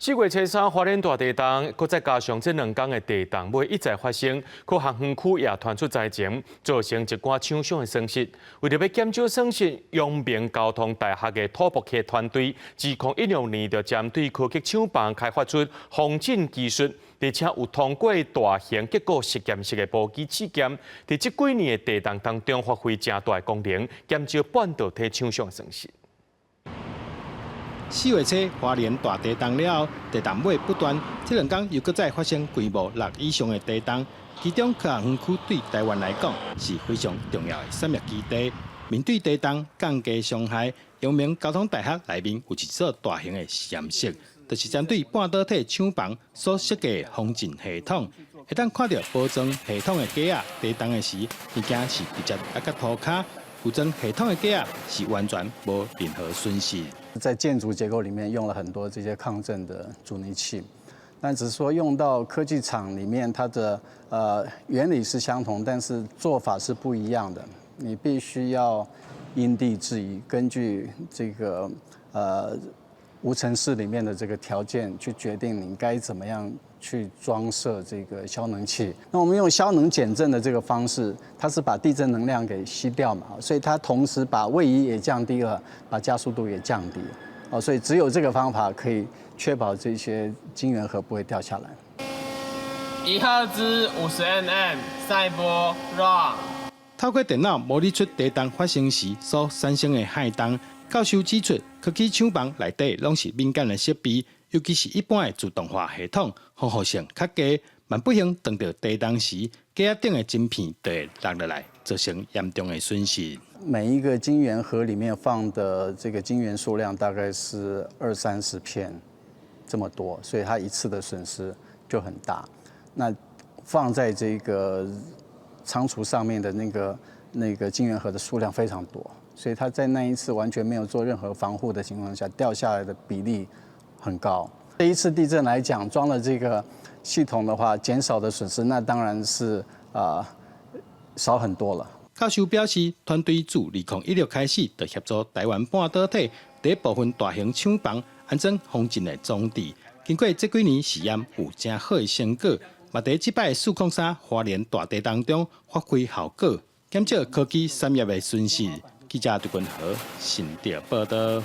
4月初三花蓮大地動，閣再加上這兩工的地動尾一再發生，科學園區也傳出災情，造成一寡廠商的損失。為著欲減少損失，陽明交通大學的土木系團隊，自2016年就針對科技廠房開發出防震技術，而且有通過大型結構實驗室的模擬試驗，佇這幾年的地動當中發揮誠大的功能，減少半導體廠商損失。4月初花蓮大地動了後，地動尾不斷，這兩工又閣再發生規模6以上的地動。其中科學園區對台灣來講是非常重要的產業基地。面對地動降低傷害，陽明交通大學內面有一所大型的實驗室，就是針對半導體廠房所設計的防震系統。會當看著包裝系統的架仔地動的時，物件是直接壓佮塗跤；有裝系統的架仔是完全無任何損失。在建築結構裡面用了很多這些抗震的阻尼器，但只是說用到科技廠裡面，它的原理是相同，但是做法是不一樣的。你必須要因地制宜，根據這個無塵室裡面的這個條件去決定你該怎麼樣去裝設這個消能器。那我們用消能減震的這個方式，它是把地震能量給吸掉嘛，所以它同時把位移也降低了，把加速度也降低。哦，所以只有這個方法可以確保這些晶圓盒不會掉下來。1赫茲50 mm 賽波 run。透過電腦模擬出地動發生時所產生的撼動。教授指出，科技廠房內底攏是敏感的設備，尤其是一般的自動化系統，防護性較低，萬不幸當著地動時，架仔頂的晶片就會落落來，造成嚴重的損失。每一個晶圓盒裡面放的這個晶圓數量大概是二三十片，這麼多，所以它一次的損失就很大。那放在這個倉儲上面的那個晶圓盒的數量非常多，所以它在那一次完全沒有做任何防護的情況下，掉下來的比例很高。這一次地震來講，裝了這個系統的話，減少的損失那當然是少很多了。教授表示，團隊自2016開始就協助台灣半導體佇部分大型廠房安裝防震的裝置。經過這幾年試驗，有誠好的成果，嘛佇這擺403花蓮大地動中發揮效果，減少科技產業的損失。記者杜君和新竹報導。